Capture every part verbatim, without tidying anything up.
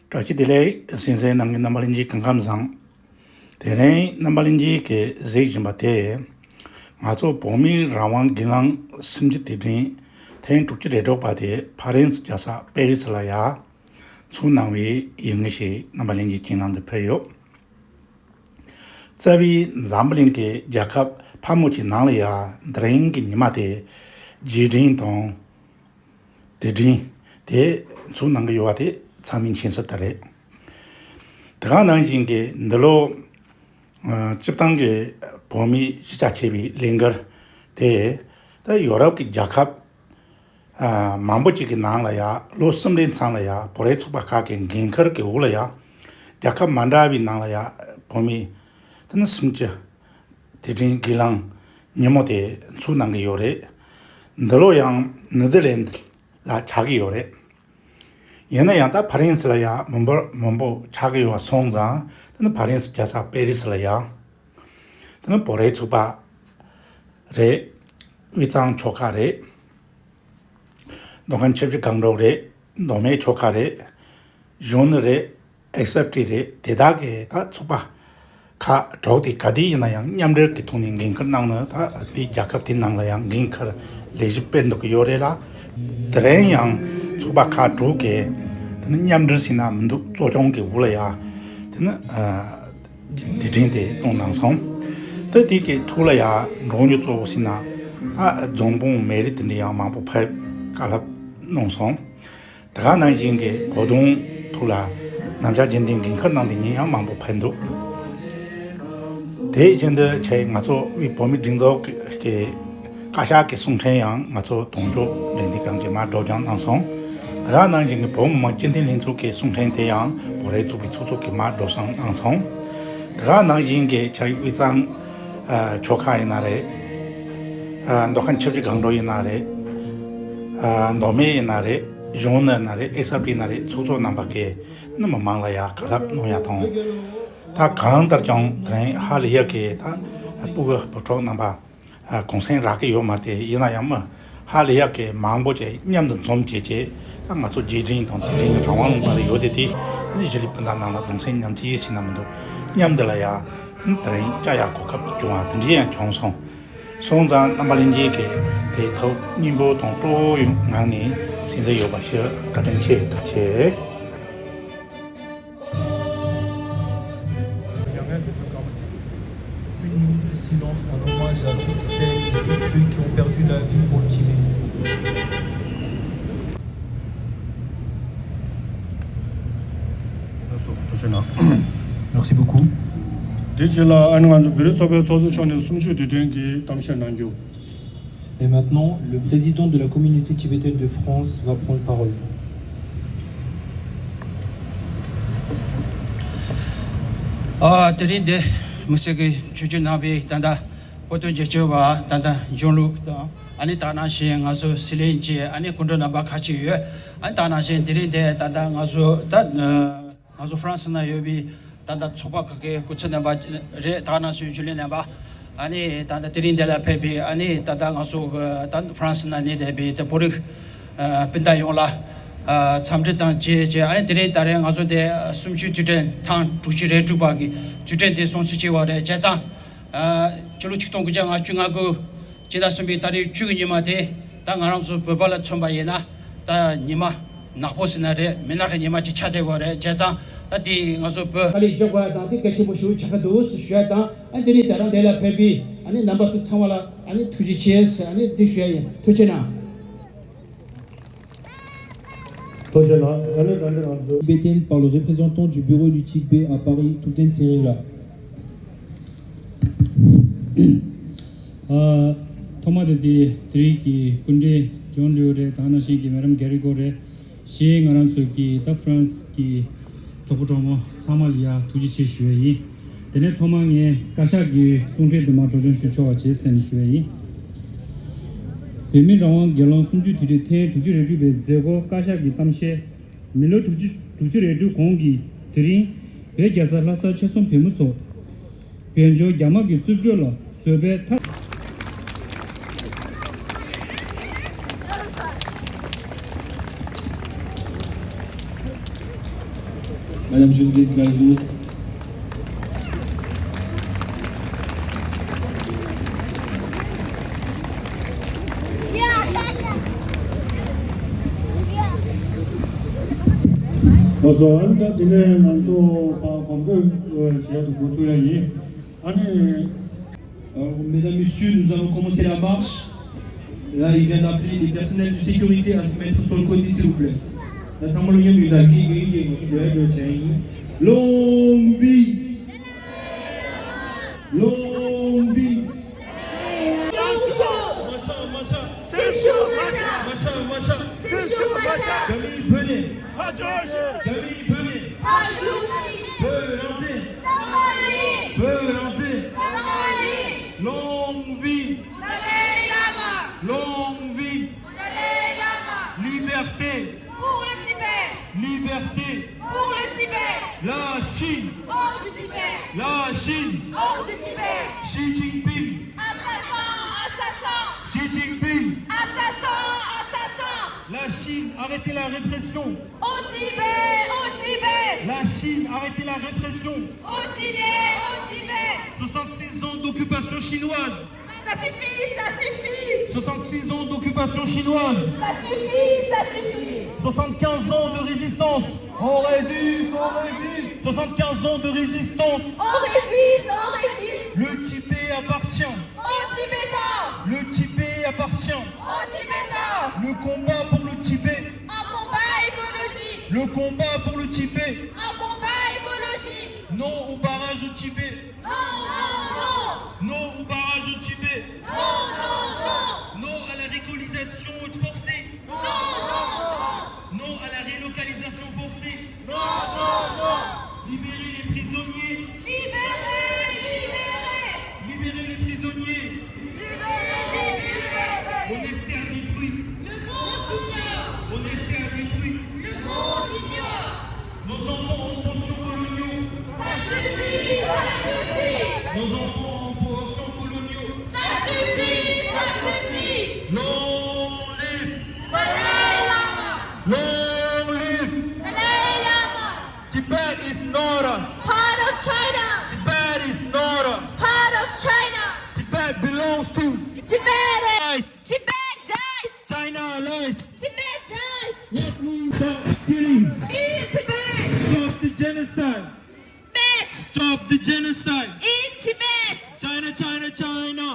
བཀྲ་ཤིས་བདེ་ལེགས། གསན་གཟིགས་གནང་མཁན་རྣམ་པ་ལྷན་རྒྱས་སྐུ་ཁམས་བཟང་། དེ་རིང་རྣམ་པ་ལྷན་རྒྱས་ཀྱིས་གཟིགས་བཞིན་པ་དེ། ང་ཚོ་བོད་མིའི་རང་དབང་སྒེར་ལངས་གསུམ་བཅུ་དུས་དྲན་ཐེངས་དྲུག་ཅུ་རེ་དྲུག་པ་དེ་ཕ་རན་སི་རྒྱལ་ས་པེ་རི་སི་ལ་ཡ་ཚོགས་གནང་བའི་ཡུལ་དངོས་ཤིག་རྣམ་པ་ལྷན་རྒྱས་ཀྱི་ནང་དུ་ཕུལ་ཡོད། རྩ་བའི་འཛམ་བུ་གླིང་གི་རྒྱལ་ཁབ་ཕལ་མོ་ཆེའི་ནང་ལ་ཡ་དེ་རིང་གི་ཉི་མ་དེ་རྗེས་དྲན་དང་དུས་དྲན་དེ་ཚོགས་གནང་གི་ཡོད་པ་དེ་ཚང་མས་མཁྱེན་གསལ་ལྟར་རེད། དེ་ག་ནང་བཞིན་གྱི་འདི་ལོ་ཨ་སྤྱིར་བཏང་གི་བོད་མིའི་གཞིས་ཆགས་བྱས་པའི་ལས་འགུལ་དེ་ད་ཡོ་རོབ་ཀྱི་རྒྱལ་ཁབ་ཨ་མང་པོ་ཅིག་གི་ནང་ལ་ཡ་ལོ་གསུམ་རེའི་མཚམས་ལ་ཡ་བོད་རིགས་ཚོགས་པ་ཁག་གི་འགན་འཁུར་གྱི་འོག་ལ་ཡ་རྒྱལ་ཁབ་མ་འདྲ་བའི་ནང་ལ་ཡ་བོད་མི་དེ་ནི་སུམ་ཅུ་དུས་དྲན་སྒེར་ལངས་ཉིན་མོ་དེ་ཚོགས་གནང་གི་ཡོད་རེད། འདི་ལོ་ཡང་ནེ་དར་ལེན་ཌི་ལ་ཆགས་ཀྱི་ཡོད་རེད། ཡིན་ན་ཡང་ད་ཕ་རན་སི་ལ་ཡང་མི་འབོར་མང་པོ་ཆགས་ཀྱི་ཡོད་པ་སོང་ཙང་དེ་ནི་ཕ་རན་སི་རྒྱལ་ས་པེ་རི་སི་ལ་ཡང་དེ་ནི་བོད་རིགས་ཚོགས་པ་རེད། དབུས་གཙང་ཆོལ་ཁ་རེད། མདོ་ཁམས་ཆུ་བཞི་སྒང་དྲུག་རེད། མདོ་སྨད་ཆོལ་ཁ་རེད། གཞུང་ནི་རེད། ཨེག་སི་ཨེཕ་ཊི་རེད། དེ་དག་གི་ད་ཚོགས་པ་ཁག་དྲུག་དེ་ག་དུས་ཡིན་ན་ཡང་མཉམ་འབྲེལ་གྱི་ཐོག་ནས་འགན་འཁུར་གནང་ནས་ད་དེའི་རྒྱལ་ཁབ་དེའི་ནང་ལ་ཡང་འགན་འཁུར་ལས་གཞི་སྤེལ་འདོད་ཀྱི་ཡོད་རེད་ལ། དེ་རིང་ཡང་ཚོགས་པ་ཁག་དྲུག་གིས་དེ་ནི་མཉམ་འབྲེལ་ཟེར་ན་མི་འདུག་གཙོ་སྐྱོང་གི་འོག་ལ་ཡ་དེ་ནི་ཨ་དུས་དྲན་དེ་གནང་གནང་སོང་། ད་དེ་གི་ཐོག་ལ་ཡ་འགྲོ་རྒྱུ་གཙོ་བོ་ཟེར་ན་ཨ་རྫོང་དཔོན་མེ་རི་དེ་འདྲ་ཡང་མང་པོ་ཕེབས་བཀའ་སློབ་གནང་སོང་། དེ་ག་ནང་བཞིན་གྱི་བོད་དོན་ཐོག་ལ་ནམ་ཞག་རྒྱུན་ལྡན་འགན་འཁུར་གནང་མཁན་ཡང་མང་པོ་ཕེབས་འདུག་དེ་བཞིན་དུ་ཆེད་ང་ཚོ་དབུས་བོད་མིའི་སྒྲིག་འཛུགས་ཀྱི་བཀའ་ཤག་གི་གསུང་འཕྲིན་ཡང་ང་ཚོ་དོན་གཅོད་ལས་འཛིན་ཁང་གིས་མར་སྒྲོག་སྦྱང་གནང་སོང་། དེ་ག་ནང་བཞིན་གྱི་བོད་མི་མང་སྤྱི་འཐུས་ལྷན་ཚོགས་ཀྱི་གསུང་འཕྲིན་དེ་ཡང་བོད་རིགས་ཚོགས་པའི་ཚོགས་གཙོ་གིས་མར་སྒྲོག་སྦྱང་གནང་སོང་། དེ་ག་ནང་བཞིན་གྱི་ཆེད་དབུས་གཙང་ཨ་ཆོལ་ཁ་ཡིན་ན་རེད། ཨ་མདོ་ཁམས་ཆུ་བཞི་སྒང་དྲུག་ཡིན་ན་རེད། ཨ་མདོ་སྨད་ཡིན་ན་རེད། གཞུང་ནི་ཡིན་ན་རེད། ཨེག་སི་ཨེཕ་ཊི་ཡིན་ན་རེད། ཚོགས་གཙོ་རྣམ་པ་གིས་ནི་མི་མང་ལ་ཡ་བཀའ་སློབ་གནང་ཡ་དང་། ད་གང་ལྟར་ཀྱང་དེ་རིང་ཧ་ལས་ཡག་གི་ད་སྤུ་གུ་བུ་ཕྲུག་རྣམ་པ་ཨ་གུང་སེང་རག་གི་ཡོད་མ་རེད་དེ། ཡིན་ན་ཡང་མི་ཧ་ལས་ཡག་གི་མང་པོ་ཅིག་མཉམ་དུ་འཛོམས་བྱས་བྱས་ད་ང་ཚོ་རྗེས་དྲན་དང་དུས་དྲན་རང་དབང་ལུང་པ་ལ་ཡོད་དེ་དེ་ནི་གཞིས་ལུས་སྤུན་ཟླ་རྣམས་ལ་གདུང་སེམས་མཉམ་སྐྱེད་ཟེར་ན་མི་འདུག་མཉམ་དུ་ལ་ཡ་དེ་རིང་བཅར་ཡག་གོ་སྐབས་བྱུང་བ་དེ་འདྲ་ཡང་བྱུང་སོང་། སོང་ཙང་རྣམ་པ་ལྷན་རྒྱས་ཀྱིས་དེ་ཐོག་སྙིང་པོ་དང་སྤྲོ་བོའི་ངང་ནས་གསན་གཟིགས་ཡོད་པ་ཞུ། བཀའ་དྲིན་ཆེ། ཐུགས་རྗེ་ཆེ། Une minute de silence en hommage à toutes celles et tous ceux qui ont perdu la vie pour le Tibet. Merci beaucoup. དེ་རྗེས་ལ་ཨ་ནི་ང་ཚོ་བོད་རིགས་ཚོགས་པའི་ཚོགས་གཙོ་མཆོག་ནས་གསུམ་བཅུའི་དུས་དྲན་གྱི་གཏམ་བཤད་གནང་རྒྱུ། Et maintenant, le président de la communauté tibétaine de France va prendre parole. ཨ་དེ་རིང་འདི་དམིགས་བསལ་གྱི་ཆོས་རྒྱུགས་གནང་བའི་ད་ལྟ་བོད་དོན་རྒྱབ་སྐྱོར་བ་ད་ལྟ་འབྱོར་ལུགས་དང་། ཨ་ནི་ད་ནང་བཞིན་ང་ཚོ་སྲིད་བློན་གྱི་ཨ་ནི་སྐུ་མགྲོན་རྣམ་པ་ཁག་ཅིག་ཡོད། ཨ་ནི་ད་ནང་བཞིན་དེ་རིང་འདི་ད་ལྟ་ང་ཚོ་ད་ང་ཚོ་ཧྥ་རན་སི་ནང་ཡོད་པའི་ད་ལྟ་ཚོགས་པ་ཁག་གི་སྐུ་ཚབ་རྣམ་པ་རེད། ད་ནང་བཞིན་རྒྱུན་ལས་རྣམ་པ། ཨ་ནི་ད་ལྟ་དེ་རིང་འདི་ལ་ཕེབས་པའི་ཨ་ནི་ད་ལྟ་ང་ཚོ་གི་ད་ཧྥ་རན་སི་ནང་གནས་བསྡད་པའི་ད་བོད་རིགས་ཨ་སྤུན་ཟླ་ཡོངས་ལ་ཨ་འཚམས་འདྲི་དང་བཅས་བཅས། ཨ་ནི་དེ་རིང་ད་རེས་ང་ཚོ་འདི་གསུམ་བཅུའི་དུས་དྲན་ཐེངས་དྲུག་ཅུ་རེ་དྲུག་པ་གི་དུས་དྲན་དེ་སྲུང་བརྩི་བྱས་པ་རེད། བྱས་ཙང་ཨ་ཕྱི་ལོ་ཆིག་སྟོང་དགུ་བརྒྱ་ལྔ་བཅུ་ང་དགུ་སྤྱི་ཟླ་གསུམ་པའི་ཏ་རིག་བཅུ་གི་ཉི་མ་དེ་ད་ང་རང་ཚོ་བོད་པ་ལ་མཚོན་པ་ཡིན་ན་ད་ཉི་མ་ནག་པོ་ཟེར་ན་རེད། མུན་ནག་གི་ཉི་མ་ཅིག་ཆགས་བསྡད་ཡོད་རེད། བྱས་ཙང་ད་དེ་ང་ཚོ་བོད། ཨ་ལས་འཇོག་པ་དང་དེ་གལ་ཆེན་པོ་ཞིག་ཆགས་ཀྱི་འདུག་ཟེར་ཞུ་ཡ་དང་། ཨ་དེ་ནས་ད་རང་འདི་ལ་ཕེབས་པའི་ཨ་ནི་རྣམ་པ་ཚོ་ཚང་མ་ལ་ཨ་ནི་ཐུགས་རྗེ་ཆེ་ཟེར་ཨ་ནི་འདི་ཞུ་ཡ་ཡིན། ཐུགས་རྗེ་གནང་། ཐུགས་རྗེ་གནང་། ཨ་ནི་ད་འདི་ང་ཚོ། Tibétaine par le représentant du bureau du Tibet à Paris, Thubten Tshering Lab. ཨ་ཐོག་མ་དེ་དེ་དེ་རིང་གི་སྐུ་མགྲོན་ཇོན་ལིའུ་རེད། ད་ནང་བཞིན་གྱི་མེ་རམ་གྷེ་རི་གོ་རེད། གཞན་ང་རང་ཚོ་གི་ད་ཧྥ་རན་སི་གི་གྲོགས་པོ་གྲོགས་མོ་ཚང་མ་ལ་ཡ་ཐུགས་རྗེ་ཆེ་ཞུ་ཡ་ཡིན། དེ་ནས་ཐོག་མར་ངས་བཀའ་ཤག་གི་གསུང་འཕྲིན་དུ་མར་སྒྲོག་སྦྱང་ཞུ་ཆོག་པ་བྱས་ཟེར་ནས་ཞུ་ཡ་ཡིན། བོད་མིའི་རང་དབང་སྒེར་ལངས་གསུམ་བཅུའི་དུས་དྲན་ཐེངས་དྲུག་ཅུ་རེ་དྲུག་པའི་མཛད་སྒོ། བཀའ་ཤག་གི་གཏམ་བཤད། མི་ལོ་དྲུག་ཅུ་དྲུག་ཅུ་རེ་དྲུག་གོང་གི་དེ་རིང་བོད་རྒྱལ་ས་ལྷ་སར་ཆེད་གསུམ་བོད་མི་ཚོ་བོད་ལྗོངས་རྒྱ་དམག་གི་རྩུབ་སྤྱོད་ལ་བཟོད་པའི་ཐབས། Madame Geneviève Galgos. ལགས་སོ། ཨ་ནི་ད་དེ་ནས་ང་ཚོ་ཕར་གོམ་བགྲོད་བྱེད་ཡག་གི་འགོ་ཚུགས་ཡག་ཡིན། ཨ་ནི། Alors, mesdames, messieurs, nous allons commencer la marche. Là, il vient d'appeler les personnels de sécurité à se mettre sur le côté, s'il vous plaît. Là, ça m'a le mieux, là, qui, qui, qui, qui, qui, qui, qui, longue vie. Longue vie. Macha, macha. Macha, macha. Demi, venez. Demi, venez. Beu Rangtse. Beu Rangtse. Longue vie. Au Dalai Lama. Longue vie. Au Dalai Lama. Liberté. Pour le Tibet. Liberté. Pour le Tibet. La Chine. Hors du Tibet. La Chine. Hors du Tibet. Xi Jinping. Assassin, assassin. Xi Jinping. Assassin, assassin. La Chine, arrêtez la répression. Au Tibet, au Tibet. La Chine, arrêtez la répression. Au Tibet, au Tibet. Soixante-six ans d'occupation chinoise. Ça suffit, ça suffit. Soixante-six ans d'occupation chinoise. Ça suffit, ça suffit. Soixante-quinze ans de résistance. On résiste, on résiste. Soixante-quinze ans de résistance. On résiste, on résiste. Le Tibet appartient. Aux Tibétains. Le Tibet appartient. Aux Tibétains. Le combat pour le Tibet. Un combat écologique. Le combat pour le Tibet. Un combat écologique. Non au barrage au Tibet. Non, non, non. Non au barrage au Tibet. Non, non, non. Non à la récolonisation forcée. Non, non, non. Non à la relocalisation forcée. Non, non, non. Libérez les prisonniers. Libérez, libérez. Libérez les prisonniers. Libérez, libérez. Monastère détruit. Le monde ignore. Monastère détruit. Le monde ignore. Nos enfants en pension coloniaux. Ça suffit, ça suffit. Nos enfants en pension coloniaux. Ça suffit, ça suffit. Long live. Dalai Lama. Long live. Dalai Lama. Tibet is not a part of China. Tibet is not a part of China. Tibet belongs to Tibet. Tibet dies. China lies. Tibet dies. What will stop killing? In Tibet. Stop the genocide. Tibet. Stop the genocide. In Tibet. China, China, China.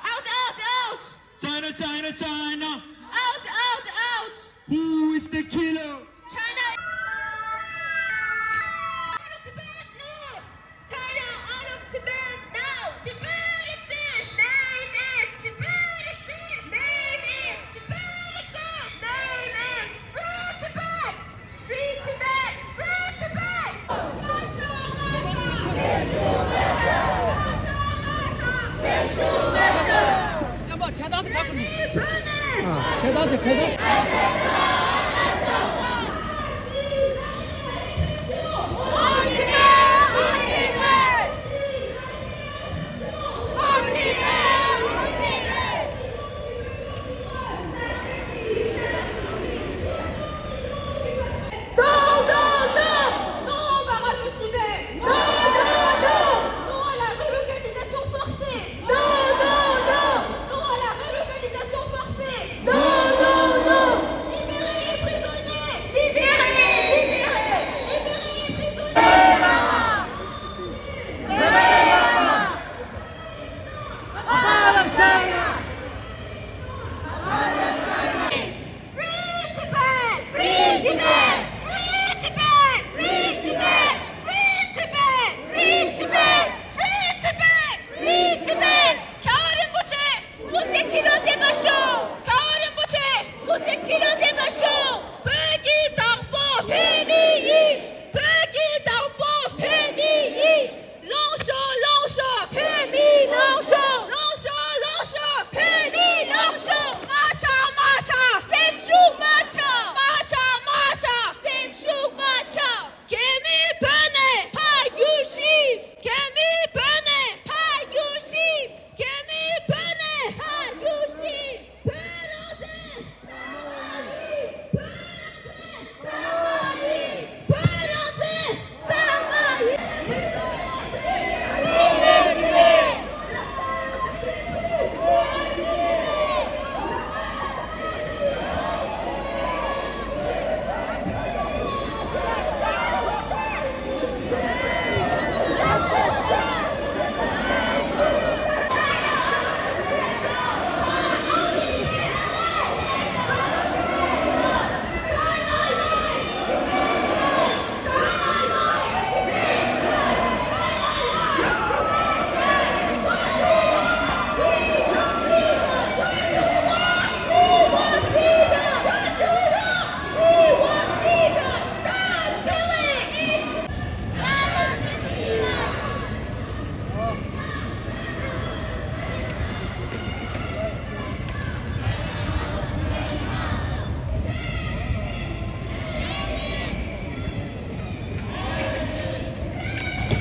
Out, out, out. China, China, China. Out, out, out. Who is the killer? China. Out of Tibet now. China out of Tibet now. Tibet exists. Name it. Tibet exists. Name it. Tibet exists. Name it. Free Tibet. Free Tibet. Free Tibet. Non, non, non. Non au barrage du Tibet. Non, non, non. Non à la relocalisation forcée. Non, non, non. Non à la relocalisation forcée. Non, non, non.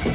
Hors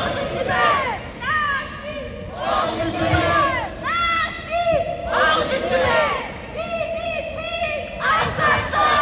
du Tibet ! Hors du Tibet ! Hors du Tibet ! Xi Jinping ! Assassin !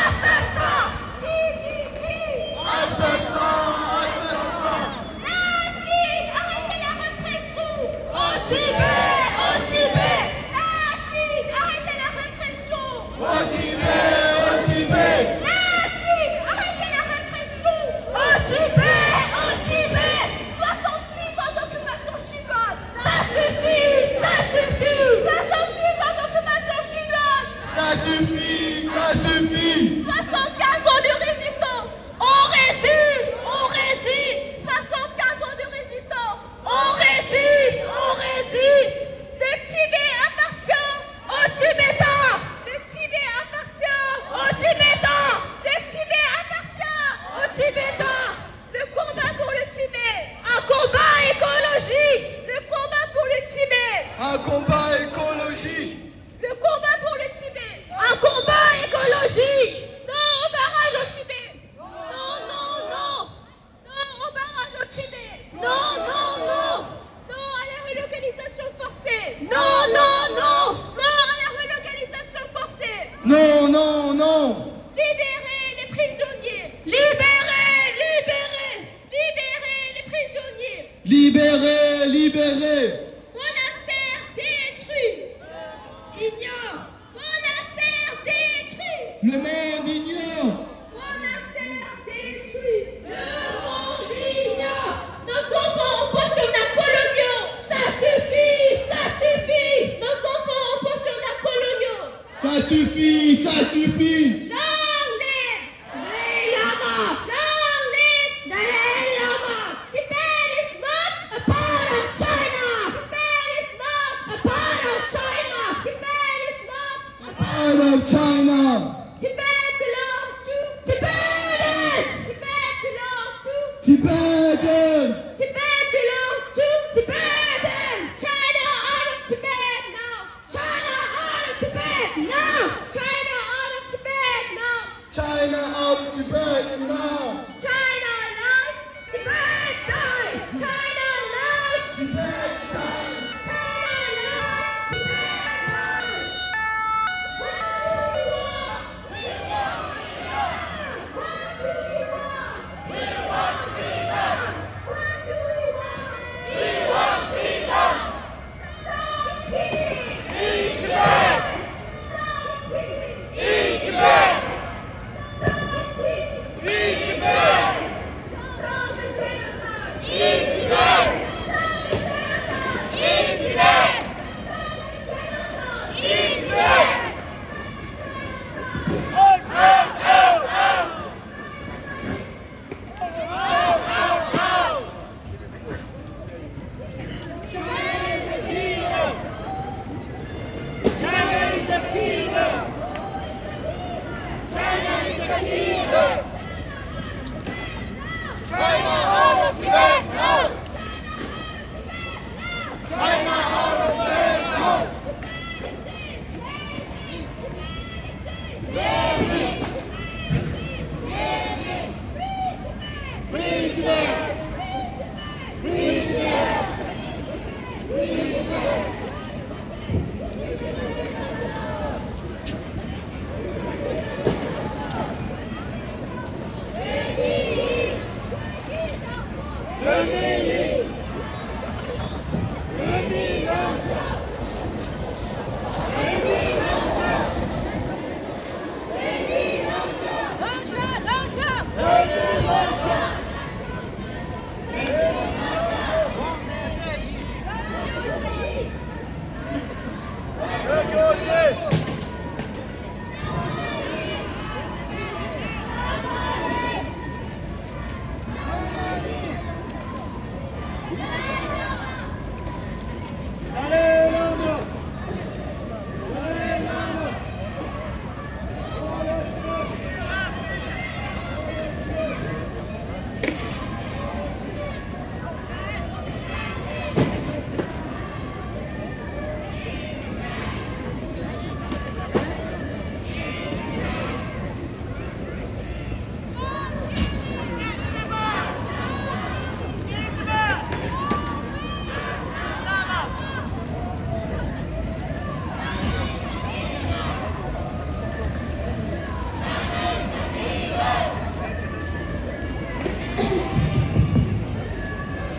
Assassin ! Xi Jinping ! Assassin ! Assassin ! La Chine, arrêtez la répression ! Au Tibet ! Au Tibet ! La Chine, arrêtez la répression ! Au Tibet ! Au Tibet ! La Chine, arrêtez la répression ! Au Tibet ! Au Tibet ! Soixante-six ans d'occupation chinoise ! Ça suffit ! Ça suffit ! Soixante-six ans d'occupation chinoise ! Ça suffit ! Ça suffit ! Soixante-quinze ans de résistance ! On résiste ! On résiste ! Soixante-quinze ans de résistance ! On résiste ! On résiste ! Le Tibet appartient aux Tibétains ! Le Tibet appartient aux Tibétains ! Le Tibet appartient aux Tibétains ! Le combat pour le Tibet ! Un combat écologique ! Le combat pour le Tibet ! Un combat écologique ! Le combat pour le Tibet ! Un combat écologique ! Non au barrage au Tibet ! Non, non, non ! Non au barrage au Tibet ! Non, non, non ! Non à la relocalisation forcée ! Non, non, non ! Non à la relocalisation forcée ! Non, non, non ! Libérez les prisonniers ! Libérez, libérez ! Libérez les prisonniers ! Libérez, libérez ! Monastère détruit ! Ignore ! Monastère détruit ! Le monde ignore ! Monastère détruit ! Le monde ignore ! Nos enfants en pensionnat coloniaux ! Ça suffit ! Ça suffit ! Nos enfants en pensionnat coloniaux ! Ça suffit ! Ça suffit ! Long live Dalai Lama! Long live Dalai Lama! Tibet is not a part of China! Tibet is not a part of China! Tibet is not a part of China! Tibet belongs to Tibetans! Tibet belongs to Tibetans! Tibet belongs to Tibetans! China out of Tibet now! China out of Tibet now! China out of Tibet now! China out of Tibet now! China lies! Tibet dies! China lies! Tibet dies! China lies! Tibet dies! What do we want? We want freedom! What do we want? We want freedom! What do we want? We want freedom!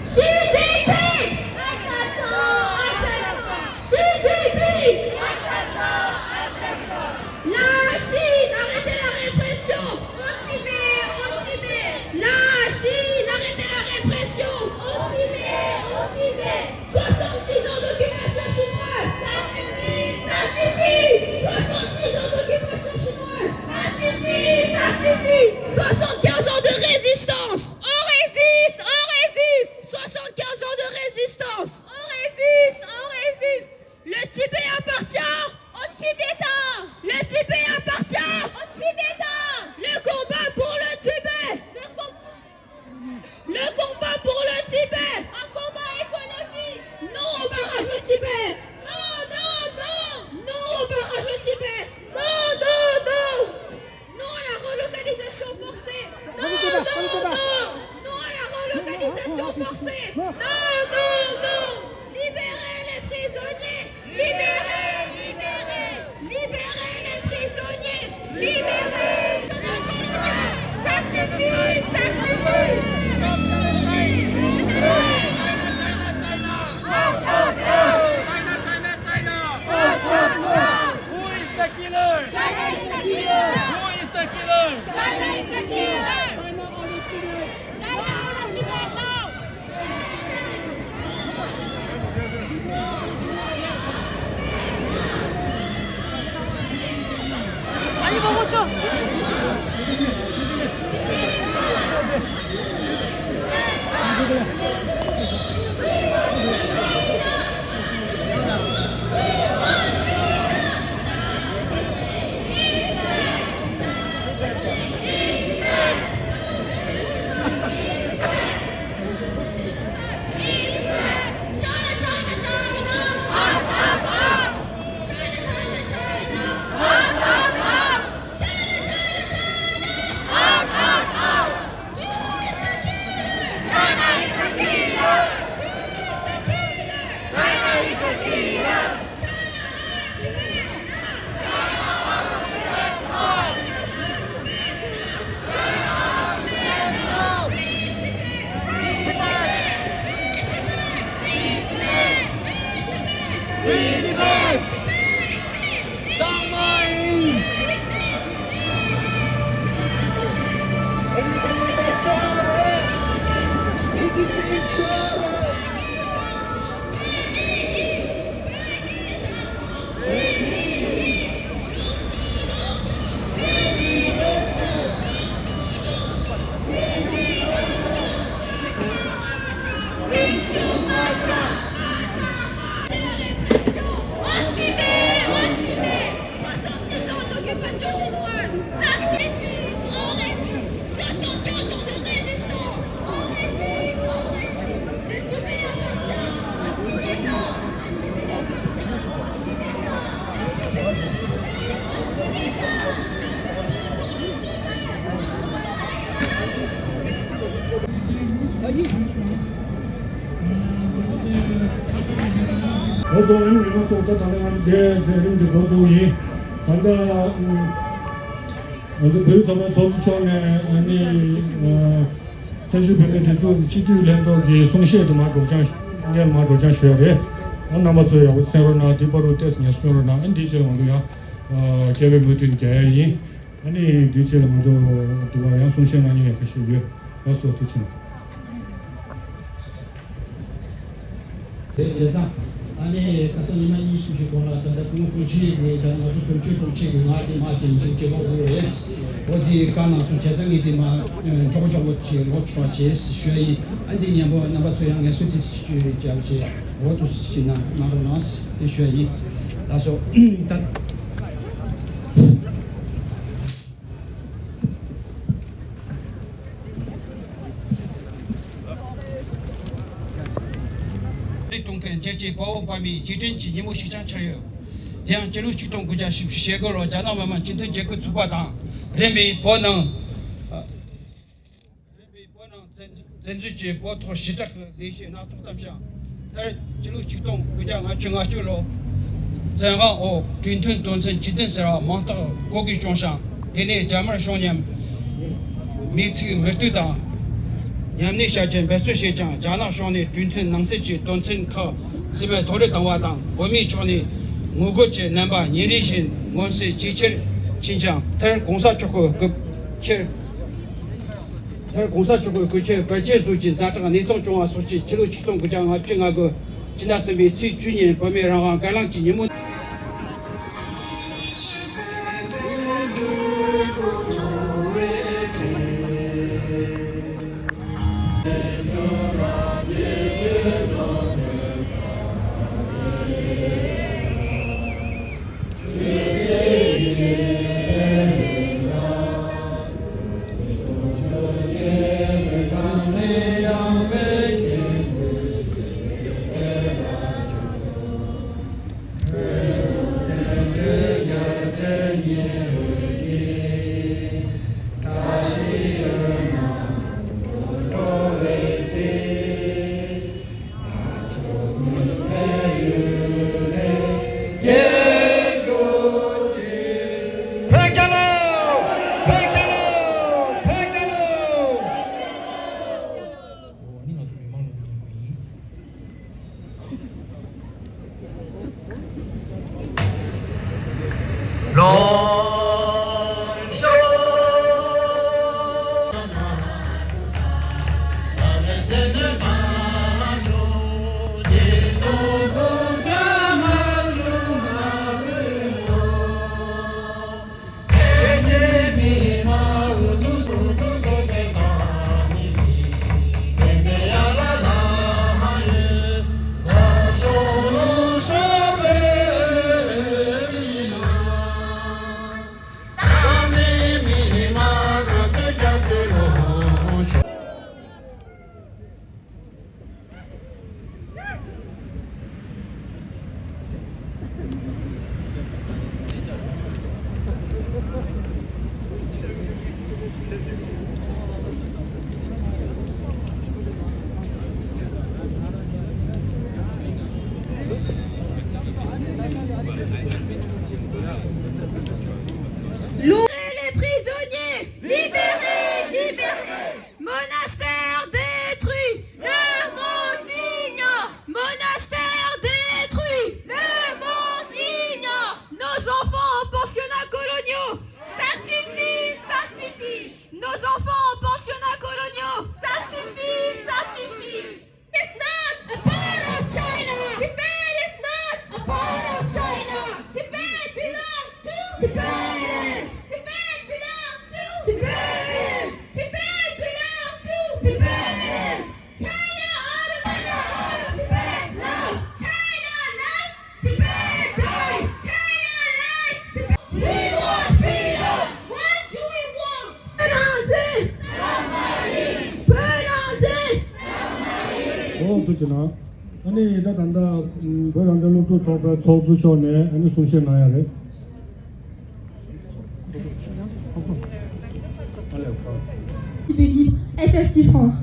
Xi Jinping! Arrêtez-le! Arrêtez-le! Xi Jinping! Arrêtez-le! Arrêtez-le! La Chine, arrêtez la répression! Au Tibet, au Tibet! La Chine, arrêtez la répression! Au Tibet, au Tibet! Soixante-six ans d'occupation chinoise! Ça suffit, ça suffit! Soixante-six ans d'occupation chinoise! Ça suffit, ça suffit! Soixante-quinze ans de résistance! On résiste, on résiste! Soixante-quinze ans de résistance! On résiste, on résiste! Le Tibet appartient aux Tibétains! Le Tibet appartient aux Tibétains! Le combat pour le Tibet! Le com- Le combat pour le Tibet! Un combat écologique! Non au barrage au Tibet! Non, non, non! Non au barrage au Tibet! Non, non, non! Non à la relocalisation forcée! Non, non, non! Non à la relocalisation forcée! Non, non, non! Libérez les prisonniers! Libérez, libérez, libérez les prisonniers! Libérez! Ça suffit, ça suffit! China, China, China! Who is the killer? China is the killer! Who is the killer? China is the killer! China on the killer! Soixante-six ans d'occupation chinoise. Soixante-quinze ans de résistance. Le Tibet appartient. ཨོ་ཙོ་ཨ་ནི་མི་མང་ཚོགས་ད་ད་ལྟ་ང་ཚོ་དེ་མཛད་རིམ་གྱི་འགོ་བཙུགས་ཡིན། ད་ལྟ་ང་ཚོ་བོད་ཚང་མའི་ཚོགས་གཙོ་མཆོག་ནས་ཨ་ནི་ བཙན་བྱོལ་བོད་མིའི་སྒྲིག་འཛུགས་སྤྱི་འཐུས་ལྷན་ཚོགས་ཀྱི་གསུང་བཤད་དུ་མར་སྒྲོག་སྦྱང་ཞུ། སྔོན་མ་སྒྲོག་སྦྱང་ཞུ་ཡ་རེད། ཨ་རྣམ་པ་ཚོས་ཡག་པོ་གསན་རོགས་གནང་། འདི་པར་རུ་ཏོག་ཙམ་ཉན་གསན་རོགས་གནང་། ཨ་འདིའི་རྗེས་ལ་ང་ཚོ་ཡང་ཨ་སྐྱེ་བའི་མོས་མཐུན་རྒྱག་ཡ་ཡིན། ཨ་ནི་འདིའི་རྗེས་ལ་ང་ཚོ་འདུག་པ་ཡང་གསུང་བཤད་གནང་མཁན་ཡང་ཁ་ཤས་ཡོད། ལགས་སོ། ཐུགས་རྗེ་ཆེ། རེད། བྱས་ཙང་ཨ་ནི་ཁ་སང་ཉི་མ་གཉིས་གསུམ་ཞིག་གོང་ལ་ད་ལྟ་སྐུ་ངོ་དྲུང་ཆེ་གིས་ད་ང་ཚོ་བོད་ཆོས་དྲུང་ཆེ་གི་ང་དེ་མ་བྱེད་མི་བྱེད་བྱེད་པ་དགོས་རེད། འོ་དེ་བཀའ་གནང་སོང་། བྱས་ཙང་ངས་དེ་མ་མགྱོགས་པོ་མགྱོགས་པོ་བྱེད་ལོག་ཆོག་བྱས་ཞུ་ཡ་ཡིན། ཨ་འདི་མཉམ་པོ་རྣམ་པ་ཚོ་ཡང་ངལ་གསོ་དེ་ཞུ་བྱས་འོ་དུ་ཞིག་གནང་གནང་རོགས་གནང་དེ་ཞུ་ཡ་ཡིན། ལགས་སོ། ད། ལས་གཏོང་མཁན་རྒྱལ་གཅེས་དཔའ་བོ་དཔའ་མོའི་རྗེས་དྲན་གྱི་ཉིན་མོ་ཞིག་ཀྱང་ཆགས་ཡོད། དེ་ཡང་སྤྱི་ལོ་ཆིག་སྟོང་དགུ་བརྒྱ་བཞི་བཅུ་ཞེ་དགུ་ལོར་རྒྱ་ནག་མི་དམངས་སྤྱི་མཐུན་རྒྱལ་ཁབ་ཚུགས་པ་དང་། རིམ་པས་བོད་ནང་། རིམ་པས་བོད་ནང་བཙན་བཙན་འཛུལ་གྱིས་བོད་ཐོག་ཞི་དྲག་གི་ལས་གཞི་སྣ་ཚོགས་བརྩམས་ཤིང་། མཐར་སྤྱི་ལོ་ཆིག་སྟོང་དགུ་བརྒྱ་ལྔ་བཅུ་ང་གཅིག་ལོར་བཙན་དབང་འོག་གྲོས་མཐུན་དོན་ཚན་བཅུ་བདུན་ཟེར་བ་མང་དག་གོ་སྒྲིག་བྱུང་ཞིང་། དེ་ནས་རྒྱ་དམར་གཞུང་མཉམ་མི་ཚིག་མི་གཏུག་དང་མཉམ་གནས་བྱ་རྒྱུར་འབད་བརྩོན་བྱས་ཀྱང་། རྒྱ་ནག་གཞུང་ནས་གྲོས་མཐུན་ནང་གསེས་ཀྱི་དོན་ཚན་ཁག་ཟིན་པའི་ཐོག་རེ་བཏང་བ་དང་། བོད་མིའི་ཕྱོགས་ནས་ངོ་རྒོལ་གྱི་རྣམ་པ་ཉིན་རེ་བཞིན་མངོན་གསལ་ཇེ་ཆེར་ཕྱིན་ཀྱང་། མཐར་གོང་ས་མཆོག་གི་སྐུ་ཕྱིར། མཐར་གོང་ས་མཆོག་གི་སྐུ་ཕྱིར་བོད་ཆས་བཟོ་རྒྱུའི་ཛ་དྲག་གནས་སྟངས་བྱུང་བ་སོགས་ཀྱིས་ཕྱི་ལོ་ཆིག་སྟོང་དགུ་བརྒྱ་ལྔ་བཅུ་ང་དགུ་ཕྱི་ཟླ་གསུམ་པའི་ཚེས་བཅུ་ཉིན་བོད་མིའི་རང་དབང་སྒེར་ལངས་ཀྱི་ཉིན་མོ། བོད་རྒྱལ་ལོ། བོད་རྒྱལ་ལོ། བོད་རྒྱལ་ལོ། འོ་ནི་ང་ཚོ་མི་མང་ལ་གཏོང་དགོས་ཡིན། ལོ། Libérez les prisonniers ! Libérez, libérez ! Monastère détruit ! Le monde l'ignore ! Monastère détruit ! Le monde l'ignore ! Nos enfants en pensionnats coloniaux ! Ça suffit, ça suffit ! Nos enfants en pensionnats coloniaux ! Ça suffit, ça suffit ! Is not a part of China. Tibet is not a part of China. Tibet belongs to Tibetans. Tibet belongs to Tibetans. Tibet belongs to Tibetans. China out of, China out of Tibet now. China now. Tibet dies! China lies! Tibet. We want freedom! What do we want? Freedom! Freedom! ཨོ་ཐུགས་རྗེ་གནང་། ཨ་ནི་ད་ད་ལྟ་བོད་རང་བཙན་སློབ་ཕྲུག་ཚོགས་པའི་ཚོགས་གཙོ་མཆོག་ནས་ཨ་ནི་གསུང་བཤད་གནང་ཡ་རེད། Libre, S F C France.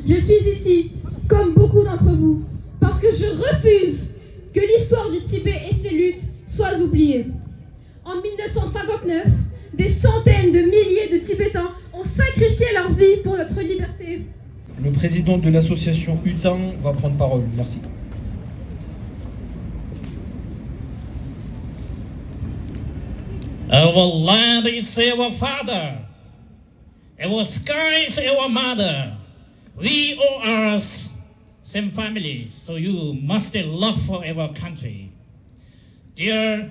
Je suis ici, comme beaucoup d'entre vous, parce que je refuse que l'histoire du Tibet et ses luttes soit oubliée. En mille neuf cent cinquante-neuf, des centaines de milliers de Tibétains ont sacrifié leur vie pour notre liberté. Le président de l'association Utsang va prendre parole. Merci. Our land is our father. Our sky is our mother. We all are s- same family, so you must love for our country. Dear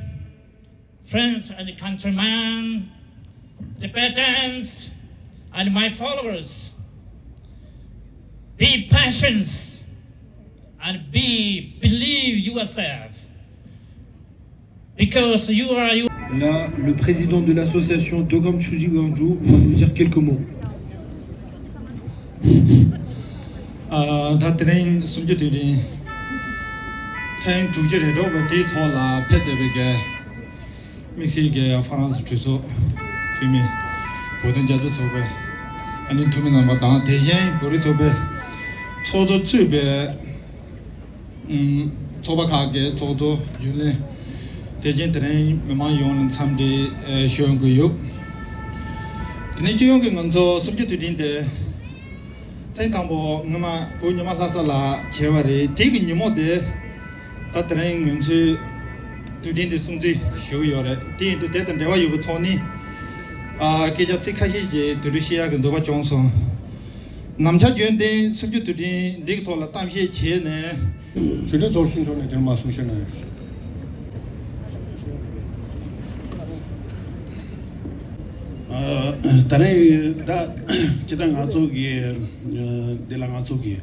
friends and countrymen, Tibetans, and my followers, be patient and be believe yourself. Because you are you. Là, le président de l'association Dogam Chuji Wanju va nous dire quelques mots. ཨ། ད་དེ་རིང་གསུམ་བཅུ་དུས་དྲན་ཐེངས་དྲུག་ཅུ་རེ་དྲུག་པ་དེའི་ཐོག་ལ་ཕེབས་བསྡད་པའི་གི་དམིགས་བསལ་གྱི་ཧྥ་རན་སི་གྲོས་ཚོགས་འཐུས་མི། བོད་དོན་རྒྱབ་སྐྱོར་ཚོགས་པའི་ཨ་ནི་འཐུས་མི་རྣམ་པ་དང་། དེ་བཞིན་བོད་རིགས་ཚོགས་པའི་ཚོགས་གཙོ་གཙོས་པའི་ཚོགས་པ་ཁག་གི་ཚོགས་གཙོ། རྒྱུན་ལས། དེ་བཞིན་དེ་རིང་མི་མང་ཡོངས་ལ་འཚམས་འདྲི་ཞུ་དགོས་ཡོད། དེ་ནས་སྤྱི་ཡོངས་ཀྱི་ང་ཚོ་གསུམ་བཅུ་དུས་དྲན་དེ་ཐེངས་དང་པོ་སྔོན་མ་བོད་ཉི་མ་ལྷ་ས་ལ་བྱས་པ་རེད། དེ་གི་ཉིན་མོ་དེ་ད་དེ་རིང་ང་ཚོའི་དུས་དྲན་དེ་སྲུང་བརྩི་ཞུ་གི་ཡོད་རེད། དེ་ཡིན་དུས་དེ་དང་འབྲེལ་བ་ཡོད་པའི་ཐོག་ནས་ཨ་སྐད་ཆ་ཚིག་ཁ་ཤས་ཅིག་དུས་དྲན་བཤད་ཡག་གི་འདོད་པ་བྱུང་སོང་། ནམ་འཆར་རྒྱུན་ལྡན་གསུམ་བཅུ་དུས་དྲན་འདི་གི་ཐོག་ལ་གཏམ་བཤད་བྱས་ནས། གཞོན་ནུ་ཚོགས་གཞོན་ཕྱོགས་ནས་དེར་མ་གསུང་བཤད་གནང་ཡོད། ཨ། ད་རེས་ད་སྤྱིར་བཏང་ང་ཚོ་གི་ཨ་འདི་ལ་ང་ཚོ་གི་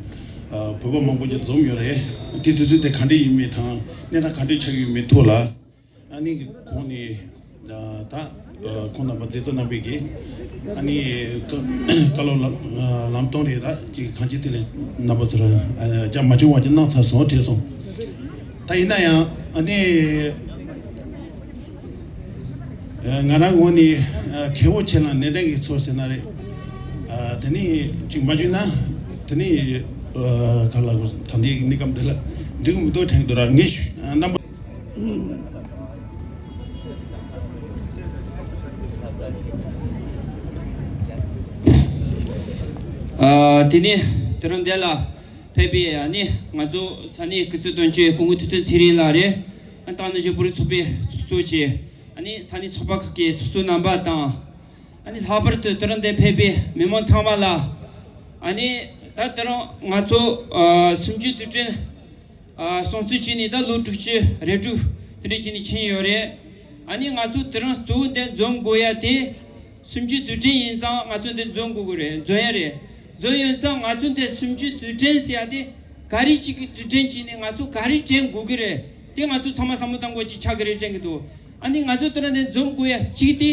ཨ་བོད་པ་མང་པོ་ཅིག་འཛོམས་ཡོད་རེད། དེ་དུས་ཚོད་དེ་ག་འདྲ་ཡིན་མིན་དང་གནས་སྟངས་ག་འདྲ་ཆགས་ཡོད་མིན་ཐོག་ལ། ཨ་ནི་གོང་ནས་ད་ཁོང་རྣམ་པ་མཛད་གཙོ་རྣམ་པས་ཀྱིས་ཨ་ནི་བཀའ་སློབ་ལམ་སྟོན་རེད། ད་ཅིག་གང་ཅི་དེ་ལས་རྣམ་པ་ཚོར་རྒྱ་མ་བྱུང་བ་ཅིག་གནང་ཚར་སོང་། དྲན་སོང་། ད་ཡིན་ན་ཡང་ཨ་ནི་ང་རང་ངོས་ནས་གལ་པོ་ཆེ་ན་ནན་ཏན་གྱིས་ཚོར་ཟེར་ན་རེད། དེ་ནི་ཅིག་མ་བྱུང་ན་དེ་ནི་ག་ལ་གོ་ད་ལྟའི་གནས་སྐབས་འདི་ལ་འགྲིག་མི་འདུག་དྲན་གྱི་འདུག་ར། ངས་རྣམ་པ། ཨ། དེ་ནས་དེ་རིང་འདི་ལ་ཕེབས་པའི་ཨ་ནི་ང་ཚོ་ས་གནས་སྐུ་ཚབ་དོན་གཅོད་སྐུ་ངོ་ཐུབ་བསྟན་ཚེ་རིང་ལགས་རེད། ཨ་ནི་ད་ནི་བཞི་བོད་རིགས་ཚོགས་པའི་ཚོགས་གཙོ་བཅས། ཨ་ནི་ས་གནས་ཚོགས་པ་ཁག་གི་ཚོགས་གཙོ་རྣམ་པ་དང་། ཨ་ནི་ལྷག་པར་དུ་དེ་རིང་འདིར་ཕེབས་པའི་མི་མང་ཚང་མ་ལ། ཨ་ནི་ད་དེ་རིང་ང་ཚོ་ཨ་གསུམ་བཅུའི་དུས་དྲན་ཨ་སྲུང་བརྩི་བྱས་ནས་ད་ལོ་དྲུག་ཅུ་རེ་དྲུག་དེ་འདྲ་བྱས་ནས་ཕྱིན་ཡོད་རེད། ཨ་ནི་ང་ཚོ་དེ་རིང་གཙོ་བོ་འདིར་འཛོམས་དགོས་ཡ་དེ། གསུམ་བཅུའི་དུས་དྲན་ཡིན་ཙང་ང་ཚོ་འདིར་འཛོམས་དགོས་ཀྱི་རེད། འཛོམས་ཡ་རེད། འཛོམས་ཡོད་ཙང་ང་ཚོ་འདིར་གསུམ་བཅུའི་དུས་དྲན་ཟེར་ཡ་དེ་ག་རེ་ཞིག་གི་དུས་དྲན་བྱས་ནས་ང་ཚོ་ག་རེ་དྲན་དགོས་ཀྱི་རེད། དེ་ང་ཚོ་ཚང་མ་བསམ་བློ་གཏོང་དགོས་ཅིག་ཆགས་ཀྱི་རེད་དྲན་གྱི་འདུག་ཨ་ནི་ང་ཚོ་དེ་རིང་འདིར་འཛོམས་དགོས་ཡ་གཅིག་དེ།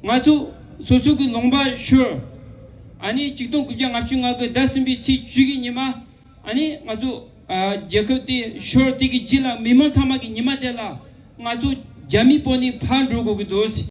ང་ཚོ་སོ་སོ་གི་ལུང་པ་ཤོར། ཨ་ནི་ཆིག་སྟོང་དགུ་བརྒྱ་ལྔ་བཅུ་ང་དགུ་ཟླ་གསུམ་པའི་ཚེས་བཅུ་གི་ཉི་མ། ཨ་ནི་ང་ཚོ་ཨ་རྒྱལ་ཁབ་དེ་ཤོར་དེ་གི་རྗེས་ལ་མི་མང་ཚང་མ་གི་ཉི་མ་དེ་ལ་ང་ཚོ་རྒྱ་མི་བོད་ནས་ཕར་འགྲོ་དགོས་ཀྱི་འདུག